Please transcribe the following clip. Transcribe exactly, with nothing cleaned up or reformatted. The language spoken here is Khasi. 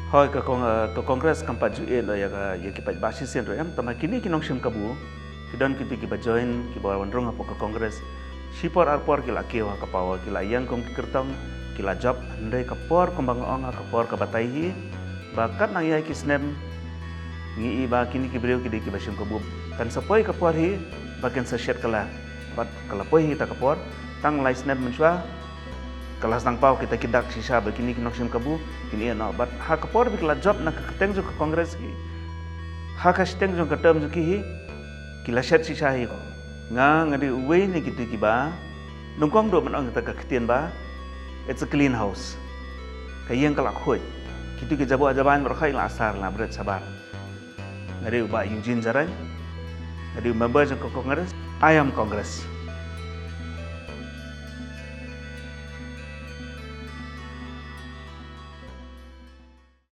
Hoi ka kong, eh, ka Congress kam pat ju ïeh noh ïa ka, ïa ki paidbah shisien ruh em, tangba kine ki nongshim kabu, ki don kito kiba join, kiba wan rung hapoh ka Congress. Shipor arpor ki la kiew ha ka power, ki la ïeng kum ki kyrtong, ki la jop, hynrei ka por kumba nga ong ha ka por ka batai hi, ba katba nang ïai ki snem, ngi i ba kine ki briew ki dei kiba shim kabu. Kan sa poi ka por hi, ba kin sa shet kylla. Bad ka la poi hi ta ka por, tang lai snem mynshuwa, ka la sdang paw kita ki dak shisha ba kine ki nongshim kabu kin ïeh noh. Bad ha ka por ba ki la jop na ka kyrteng jong ka Congress hi, ha ka shiteng jong ka term jong ki hi, ki la shet shisha hi. Nga, nga dei uwei na kito kiba nyngkong duh ban ong kita ka ktien ba it's a clean house. Ka ïing ka la khuid. Kito ki jaboh jaban baroh kha la asar, la bret shabar. Nga dei u Bah Eugene Jarain. Nga dei u member jong ka Congress. I am Congress.